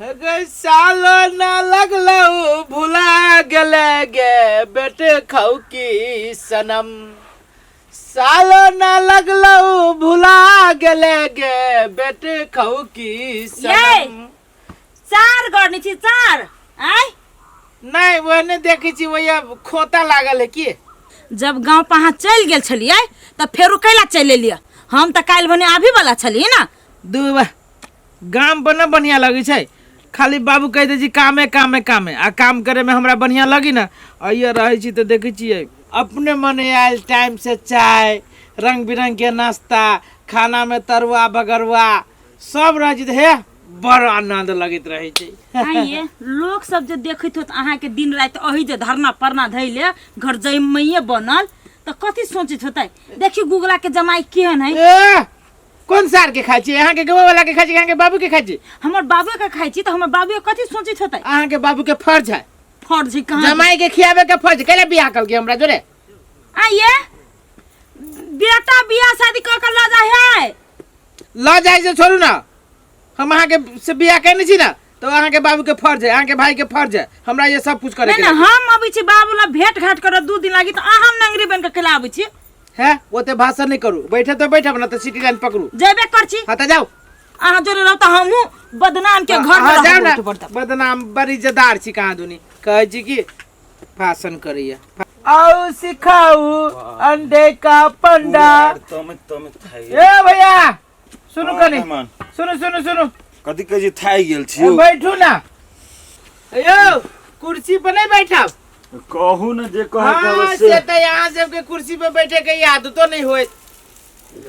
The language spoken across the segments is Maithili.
गे सालो ना लगलौ भुला गेले गे बेटे खाऊ की सनम, सालो ना लगलौ भुला गेले गे बेटे खाऊ की सनम। चार गर्ने छी चार आय। नहीं ओहने देखै छी, वही खोता लागल है की। जब गाँव पहाँ चलि गेल छलियै तऽ फेरो कैला चलि एलियै? हम तऽ काल्हि भने आबी वाला छलियै ने। दू बा गाम पर न बढ़िया लगै छै, खाली बाबू कहि दै छी कामे कामे कामे, आ काम करे में हमरा बढ़िया लगी ना। अइये रहै छी तऽ देखै छियै अपने मने आयल टाइम से चाय, रंग बिरंग के नाश्ता, खाना में तरुआ बगरुआ सब रहै छै, तऽ हे बड़ आनंद लगैत रहै छै। आइये लोक सब जे देखैत होत अहाँके दिन राति अही जे धरना परना धैले घर जमैये बनल, तऽ कथी सोचैत होतै? देखियौ गुगला के जमाई केहन है। ए, कोन सार के खाइ छी? अहाँके गौवा वाला के खाइ छी, अहाँके बाबू के खाइ छी? हमर बाबू के खाइ छी, तऽ हमर बाबू कथी सोचैत होतै? अहाँके बाबू के फर्ज है। फर्ज है कहाँ? जमाई के खियाबे के फर्ज। कैला बियाह कलके हमरा जोरे? आइये बेटा बियाह शादी कऽ के लऽ जाइ है। लऽ जाइ से छोड़ू ना, हम अहाँके से बियाह केने छी ना, तो अहाँके बाबू के फर्ज है, अहाँके भाई के फर्ज है हमरा ये सब कुछ करे के। नहीं, हम अबै छी बाबू ला भेंट घाट करऽ 2 दिन लागी, तऽ अहाँ नंगरी बन के केला अबै छी? है ओते भाषण नहीं करू, बैठे तो बैठब ना तो सिटी लाइन पकड़ू। जेबे कर छी। हाँ तो जाओ। अहाँ जोरे रहो तऽ हमहूँ बदनाम के घर में हाँ, जाओ ना। रहब। बदनाम बड़ी जदार छी कहाँ दुनी कहै छी कि भाषण करैया। आओ सिखाऊ अंडे का पंडा। ए भैया सुनू, कनी सुनू सुनू सुनू। कथी कहै छी? थाकि गेल छी। ए, बैठू ना यौ, कुर्सी पर नहीं बैठब? कहू ने जे कहे के हाँ, होय से। से तऽ यहाँ सबके कुर्सी पर बैठे के आदतो नहीं होइत।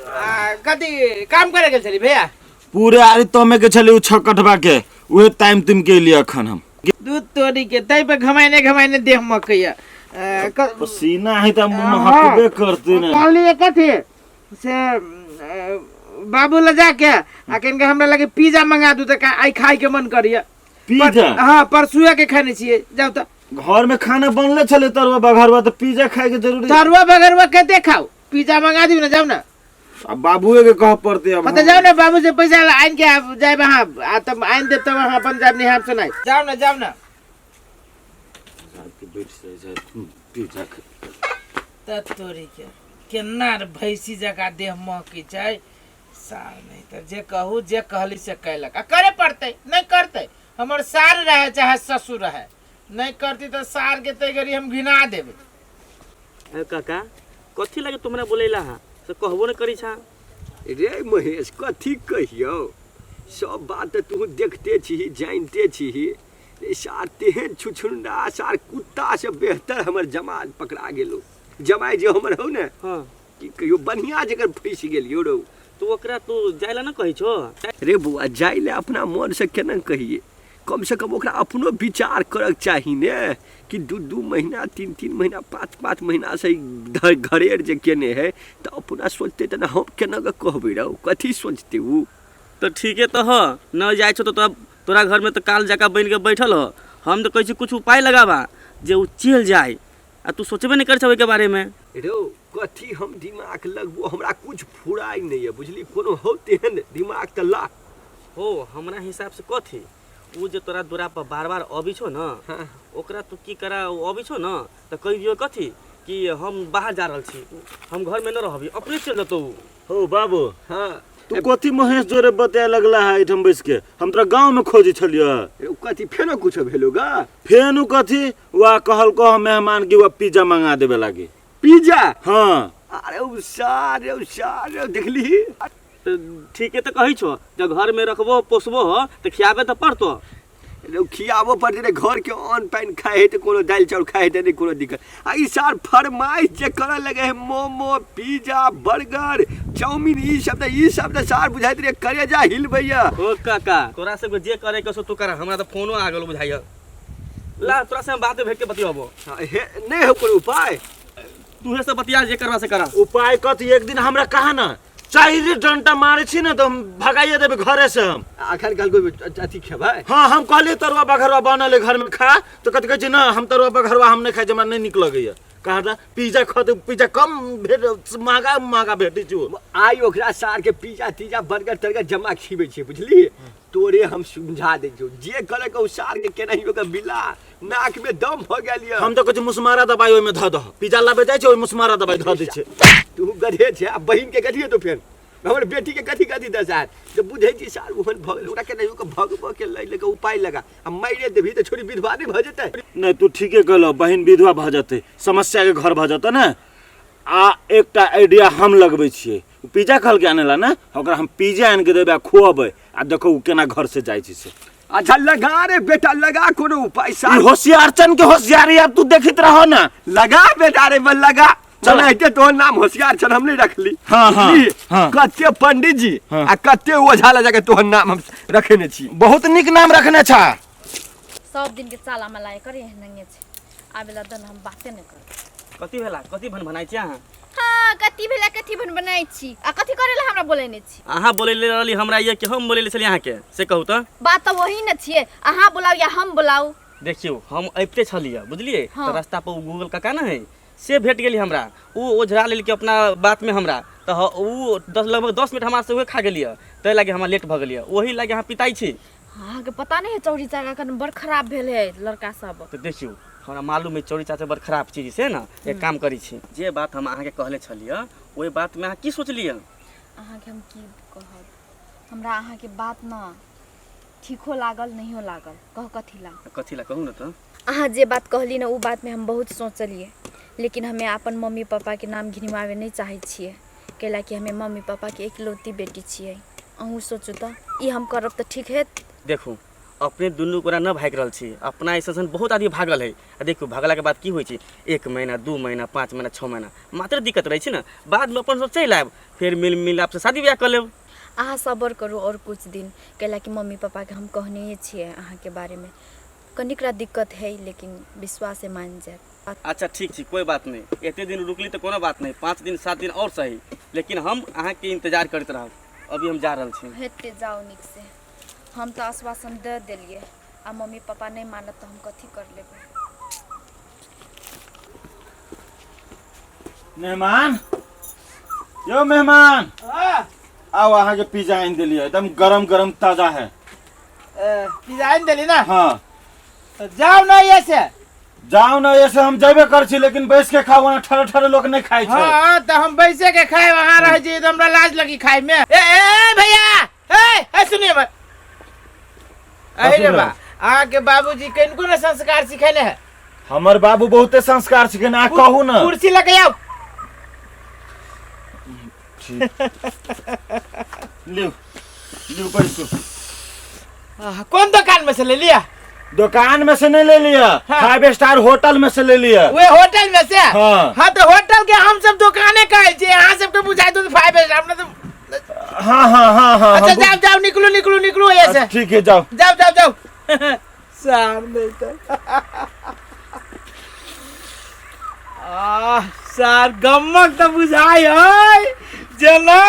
आ, कथी काम करे गेल छली भैया? पूरे आरी तमे के छली उ छकटबा के, उहे टाइम तुम के लिए अखन हम दूध तोड़ी के तै पे घमाइने घमाइने देह मकैया। पसीना है त मुंह महकबे करते ने। कहलिए कथी से बाबू ले जाके आ कनिका हमरा लगे पिज्जा मंगा दू, तऽ आइ खाय के मन करिया। पिज्जा? हाँ, परसुआ के खाने छियै। जाउ तऽ। घर में खाना बनले छले तरुआ बघरुआ, तऽ पिज्जा खाय के जरूरी? तरुआ बघरुआ कते खाउ, पिज्जा मंगा दियौ ने, जाउ ने। अब बाबूए के कह पड़ते अब। पता जाओ ना, बाबू से पैसा आन के आप जाए वहाँ, आ तब आन देब तब अहाँ अपन जाब निहाब सुनाई। जाओ ना, जाओ ना। पिज्जा त तोरी के केना रे भैंसी जकाँ देह महकै छै सार। नहीं तऽ जे कहू, जे कहली से कैलक, आ करे पड़तै। नहीं करतै, हमर सार रहे चाहे ससुर रहे, नहीं करती तऽ सार के तै घड़ी हम घिना देबै। अरे काका, कथी लगे तुमरा बोलेला हा से कहबो न करी छा? रे महेश, कथी कहियौ, सब बात तऽ तू देखते छीही, जानिते छीही। रे सार तेहन छुछुंडा सार, कुत्ता से बेहतर हमर जमाल पकड़ा गेलो। जमाई जे हमर हौ ने, की कहियो, बढ़िया जकर फंसि गेलियो रौ। तू ओकरा तू जाइला न कहै छो? रे बौआ, जाय लए अपना मन से केना कहिए? कम से कम ओकरा अपनो विचार करक चाही ने कि 2-2 महीना, 3-3 महीना, 5-5 महीना से घरेर जे केने है, तऽ अपना सोचते तऽ ने हम केना कऽ कहबै रौ, कथी सोचते उ? तऽ ठीके तऽ ह, न जाइ छौ तऽ तोरा घर में तऽ काल जकाँ बनि के बैठल ह। हम तऽ कहै छी कुछ उपाय लगाबा जे उ चलि जाय, आ तू सोचबे नहि करै छौ ओहिके बारे में। रौ कथी हम दिमाग लगबो, हमरा कुछ फुराइ नहि यऽ बुझली, कोनो हौ तेहन दिमाग तऽ ला। हो हमरा हिसाब से कथी उ जे तोरा दुरा पर बार बार अबै छौ न, ओकरा तू की करा, उ अबै छौ न तऽ कहि दियौ कथी कि हम बाहर जा रहल छी, हम घर में न रहबी, अपने चलि जेतौ उ। हौ बाबू। हाँ। तू कथी महेश जोरे बतिया लगला है एहिठाम बैस के? हम तोरा गांव में खोजे छलियो। रे, उ कथी फेनो कुछो भेलो गा? फेन उ कथी वा कहलको हम मेहमान की वा पिज्जा मंगा देबे लागी। पिज्जा? हाँ। अरे उ सार, उ सार, देखली? तऽ ठीके तऽ कहै छौ, जब घर में रखबो पोसबो हो तऽ खियाबे तऽ पड़तो। रे, खियाबो पड़तै रे, घर के अन्न पानि खाइ है तऽ कोनो दालि चाउर खाइ है तऽ नहि कोनो दिक्कत। आ ई सार फरमाइश जे करऽ लगे है मोमो, पिज्जा, बर्गर, चाउमीन, ई सब तऽ सार बुझाइत रहे करेजा हिलबैया। ओ काका, तोरा सबके जे करे के छौ तू कर, हमरा तऽ फोनो आ गेलो बुझाइया। ला तोरा से हम बात भेट के बतियाबो। हाँ, हे, नहि हो कोनो उपाय? तूहे से बतिया, जे करबा से करा। उपाय कथी, एक दिन हमरा कहा ना चारि डंटा मारे छी ने तऽ हम भगाइए देबै घरे से हम। अखन कहलको अथी खेबै? हाँ, हम कहलियै तरुआ बघरुआ बनल है घर में खा, तऽ कथी कहै छै ना हम तरुआ बघरुआ हम नहि खाइ छी, हमरा नहि नीक लगैया। कहा पिज्जा खत पिज्जा कम भेट महंगा महंगा भेटै छै ओ। आइ ओकरा सार के पिज्जा तिज्जा बर्गर तर्गर जमा खिबै छै बुझली। तोरे हम समझा दै छियौ जे करे के सार के केनाहियो के बिला नाक में दम भ गेल यऽ। हम तऽ कहै छी मुसमारा दबाई ओहिमे धऽ दह, पिज्जा लाबे जाइ छै ओहि मुसमारा दबाई धऽ दै छै। तू गधे छै आ बहिन के गधिए तो फेर हमर बेटी के कथी कथी दशा हैत जब बुझै छी सार ओहन भऽ गेल ओकरा केनाहियो के भगबऽ के लै लऽ के उपाय लगा आ मारिए देबही तऽ छोरी विधवा नहि भऽ जेतै। नहि तू ठीके कहलह, बहिन विधवा भऽ जेतै, समस्या के घर भऽ जेतै ने। आ एकटा आइडिया हम लगबै छियै, ओ पिज्जा कहलकै आनै ला ने, ओकरा हम पिज्जा आनि के देबै आ खुअबै आ देखो ओ केना घर से जाइ छै से। अच्छा लगा रे बेटा लगा कोनो उपाय सार। ई होशियारचन के होशियारी आब तू देखैत रह ना। लगा बेटा रे बल लगा। चल। एनाहिते तोहर नाम होशियार छल हम नहीं रखली। हाँ, हाँ, बुझली? हाँ। कते पंडित जी हाँ। आ कते ओझा लऽ जाके तोहर नाम हम रखने छी। बहुत नीक नाम रखने छा। सब दिन के चाला मला एकर एहनंगे छै, आबेला दन हम बाते नहि करब। कथी भेला, कथी भन भनाइ छी अहाँ? हाँ, कथी भेला कथी भन बनाइ छी आ कथी करेला हमरा बोलेने छी? अहाँ बोलेले रहली हमरा ये कि हम बोलेले छली अहाँके, से कहू तऽ। बात तऽ वही ने छियै, अहाँ बोलाउ या हम बोलाउ। देखियौ हम अबिते छलियै बुझलियै, हाँ। तऽ रास्ता पर ओ गूगल काका ने है से भेट गेली हमरा, ओ ओझरा लेलकै अपना बातमे हमरा, तऽ ओ लगभग 10 मिनट हमरा से उहे खा गेलियै, ताहि लागी हमरा लेट भऽ गेलियै, ओही लागी अहाँ पिताइ छी। अहाँके पता नहि है चौरी चाचा कन बड़ खराब भेल है लड़का सब। तऽ देखियौ हमरा मालूम है चौरी चाचा बड़ खराब चीज से ने, एक काम करै छी जे बात हम अहाँके कहले छलियै ओहि बातमे अहाँ की सोचलियै? अहाँके हम की कहब, हमरा अहाँके बात न ठीको लागल नहियो लागल, कह कथी ला? कथी ला कहू ने तऽ। अहाँ जे बात कहली ने ओ बातमे हम बहुत सोचलियै, लेकिन हमे अपन मम्मी पापाके नाम घिनवावे नहि चाहै छियै, कैला कि हमे मम्मी पापाके एकलौती बेटी छियै। अहूँ सोचू तऽ ई हम करब तऽ ठीक हैत? देखू अपने दुनू गोरा न भागि रहल छी, अपना ऐसा सन बहुत आदमी भागल है। आ देखू भागलाके बाद की होइ छै, 1 महीना 2 महीना 5 महीना 6 महीना मात्र दिक्कत रहै छै ने, बादमे अपन सब चलि आयब, फेर मिल मिलापसँ शादी बियाह कऽ लेब। अहाँ सब्र करू आओर कुछ दिन, कैला कि मम्मी पापाके हम कहने छियै अहाँके बारेमे, कनिकरा दिक्कत है लेकिन विश्वास है मान जायत। अच्छा ठीक छी, कोई बात नहीं, एते दिन रुकली तऽ कोनो बात नहीं, 5 दिन 7 दिन और सही, लेकिन हम अहाँके इंतजार करैत रहब। अभी हम जा रहल छी। हेते जाउ नीक से, हम तऽ आश्वासन दे देलियै आ मम्मी पापा नहीं मानत तऽ हम कथी कर लेबै। मेहमान यो मेहमान आओ, अहाँके पिज्जा आनि देलियै, एकदम गरम गरम ताजा है। पिज्जा आनि देली ना? हाँ। तो जाओ ना ये से। जाओ ना ये से, हम जेबे कर छी लेकिन बैस के खाओ ना, ठहरे ठहरे लोग नहीं खाइ छै। हाँ, तो हम बैसे के खाए वहाँ रह जी, तो हमरा लाज लगी खाए में। ए, ए, ए, भैया, ए, ए, सुनिए बा। अरे रे बा, अहाँ के बाबूजी कनको ना संस्कार सिखेले है? हमर बाबू बहुते संस्कार सिखेने, अहाँ कहू ना। कुर्सी लगे आओ। लिउ लिउ बैसू। कौन दुकान में से ले लिया? दुकान में से नहीं ले लिया, हाँ। 5 स्टार होटल में से ले लिया। वे होटल में से? हाँ। हाँ, तो होटल के हम सब दुकाने कहे छे, अहाँ सबके बुझाई दो 5 स्टार, हमने तो हाँ, हाँ, हाँ, हाँ, अच्छा, हम जाओ, जाओ, निकलो, निकलो, निकलो यहाँ से। ठीक है, जाओ। जाओ, जाओ, जाओ। सार नहीं तो। आह, सार गमक तो बुझाई है जेना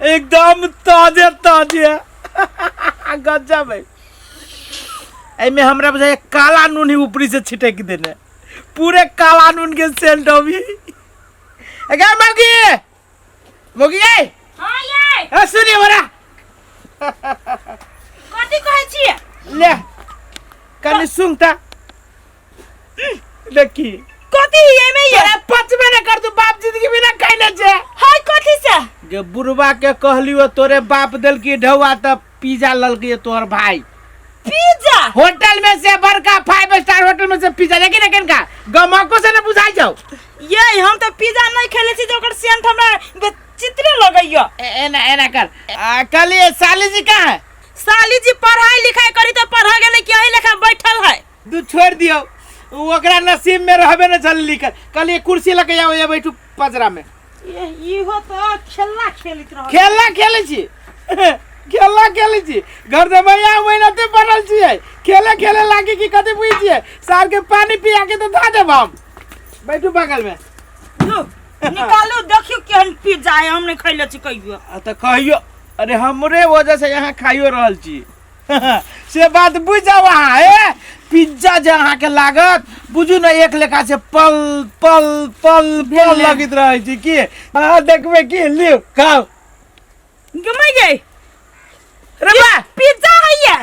एकदम ताजे ताजे। गजब है। एमे हमरा बुझाई काला नून ही ऊपरी से छिटक देने, पूरे काला नून के सेंट अभी। ए मौगी, मौगी ए। हाँ, ये। ए, सुनिए बड़ा। कथी कहै छियै? ले कनी सुनता देखी। कथी एमे ये? तोरा पचबे न कर तू बाप जिंदगी बिना खाइले छे। हाय कथी से? गे बुढ़वा के कहलियो तोरे बाप देलकी ढौआ त पिज्जा ललकी तोहर भाई। पिज्जा? होटल में से बड़का 5 स्टार होटल में से पिज्जा, लेकिन लेकिन का गमको से न बुझाई जाओ। ये हम त पिज्जा नहीं खेले छी, ओकर सेंट हमरा चित्रे लगैया। एना एना कर। कहलिए साली जी कहाँ है? साली जी पढ़ाई लिखाई करी त पढ़ा गेलै कि एही लेखा बैठल है। तू छोड़ दियो, ओकरा नसीब में रहबे न चल लिखल। कहलिए कुर्सी लके आओ, ये बैठू पजरा में। ये इहो त खेलना खेलित रहल। खेलना खेलै छी, खेलना खेलै छी, घर से भैया मेहनते बनल छियै, खेले खेले लागे कि कथी बुझै छियै, सार के पानी पिया के तो धऽ देब हम। बैठू बगल में। लू, निकालू देखियो केहन पिज्जा है, हम नहीं खैले छी कहियो। आ त कहियो, अरे हमरे वजह से यहाँ खाइयो रहल छी। से बात बुझ जाओ अहाँ। ए पिज्जा जे अहाँके लागत बुझू ने एक लेखा से पल पल पल पल लगैत रहै छै की। अहाँ देखबै की लिउ खाउ। गमै गई रे बा पिज्जा है ये।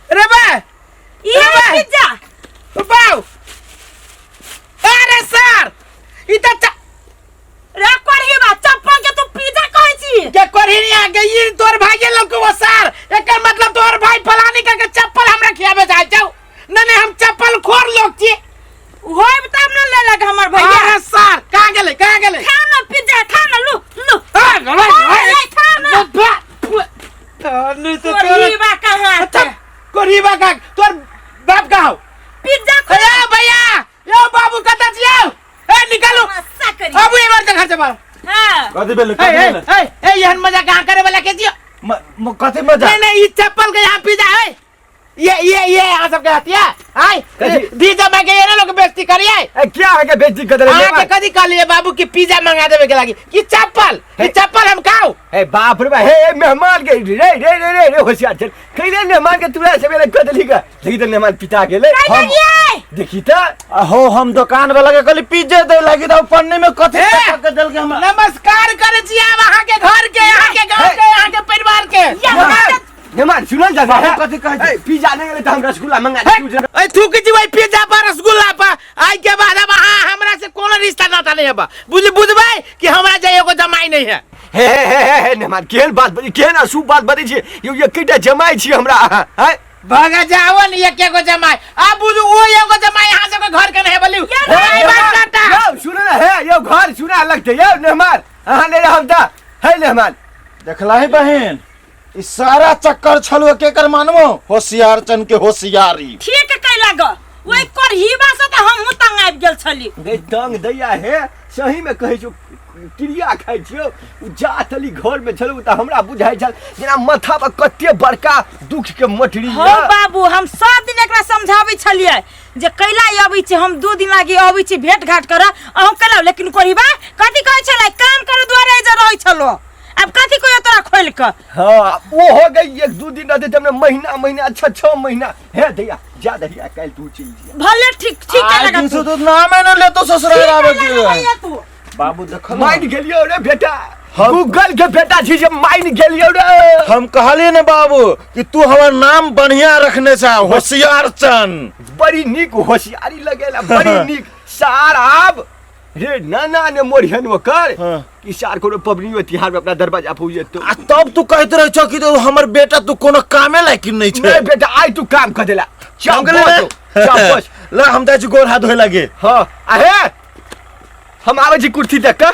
रे बा ई है रे बा। पिज्जा। बाउ अरे सर ई त रे करही बा चप्पल के तू पिज्जा कहै छी के करही नहीं आगे ई तोर भाई के लौको सर एकर मतलब तोर भाई फलानी का के चप्पल हमरा खियाबे जाय छौ। नहीं नहीं हम चप्पल खोर लोग छी। होइब तब न लेलक हमर भैया। अरे सर कहाँ गेलै कहाँ गेलै? खा न पिज्जा खा न लू लू। अरे खा न। नहीं तो करही बा कहाँ अच्छा करही बा का तोर बाप कहाँ हो? पिज्जा ए भैया यो बाबू कतऽ छियौ? ए निकालू बाबू एक बार तऽ घर से बाहर। हां कथी भेलै ए कथी ए भेलै? ए ए एहन मजा कहाँ करे वाला के छियौ? कथी मजा? नहीं नहीं ई चप्पल के यहाँ पिज्जा है। ये ये ये यहाँ सबके आती है आय दी जमा के ये ना लोग बेइज्जती करिए। ए क्या है के बेइज्जती कर देले? अहाँ के कथी कहलिए बाबू कि पिज्जा मंगा देवे के लागी कि चप्पल? ई चप्पल हम खाऊ। ए बाप रे बा हे मेहमान के रे रे रे रे रे होशियार चल कइले मेहमान के तुरा से बेले कर देली का देखी त मेहमान पिता गेले। हम देखी त हो हम दुकान वाला के कहली पिज्जा दे लागी त पन्नी में कथी के देल के हमरा। नमस्कार करे छी आब अहाँ के घर के अहाँ के गांव के अहाँ के परिवार के। मेहमान सुनल जा बाबू कथी कहै छै? ए पिज्जा नहीं गेले त हम रसगुल्ला मंगा दी। ए थूक जी भाई पिज्जा पर रसगुल्ला पर आई के बाद अब अहाँ हमरा से कोनो रिश्ता नाता नहीं है बुझ बुझबै कि हमरा जे एगो जमाई नहीं है। हे हे हे हे मेहमान केहन बात बजी केहन अशुभ बात बजै छी यौ एकटा जमाई छी हमरा अहाँ हैं भगा जाओ ने एक एगो जमाई आ बुझू ओ एगो जमाई यहाँ सबके घर के नहीं बोलियो। यौ सुन न हे यौ घर सुना लगतै यौ मेहमान अहाँ नहि रहब त हे मेहमान। देखला ही बहन ई सारा चक्कर छलु केकर मानबो होशियार चन के होशियारी। ठीक कैला ग ओइ करहीबा से त हमहु तंग आबि गेल छली। गई तंग दैया हे सही में कहै छौ क्रिया खाइ छियौ उ जा तली घर में छलौ त हमरा बुझाइ छल जेना माथा पर कते बड़का दुख के मोटरी हो बाबू हम सब दिन एकरा समझाबै छलियै जे कैला अबै छी हम 2 दिन लागी अबै छी भेंट घाट कर अहूँ कैला लेकिन करहीबा कथी कहै छलै काम करे दुआरे जे रहै छलो अब कथी कहियो तोरा खोलि कऽ। हाँ वो हो गई 1-2 दिन रहते तब महीना महीना 6-6 महीना हे दैया जा दहिया काल्हि तू चलि जिया। भले ठीक ठीक आइ लगा दिन तू। से तो नामे न लेतो ससुराल आबै के। तू। बाबू देखल मान गेलियौ रे बेटा गूगल के बेटा छी जे मान गेलियौ रे। हम कहलिए ने बाबू कि तू हमर नाम बढ़िया रखने छा होशियार चन। बड़ी नीक होशियारी लगेला बड़ी नीक सार आब रे नाना ने मोरिहन ओकर कि सार कोनो पबनी तिहार में अपना दरवाजा पर जेतो। आ तब तू कहैत रहै छौ कि हमर बेटा तू कोनो कामे लायक नहीं छै। नहीं बेटा आइ तू काम कर देला। काम कर देला? ल हम जाइ छी गोर हाथ धोए लागे। हां आ हे हम आबै छी कुर्सी देख के।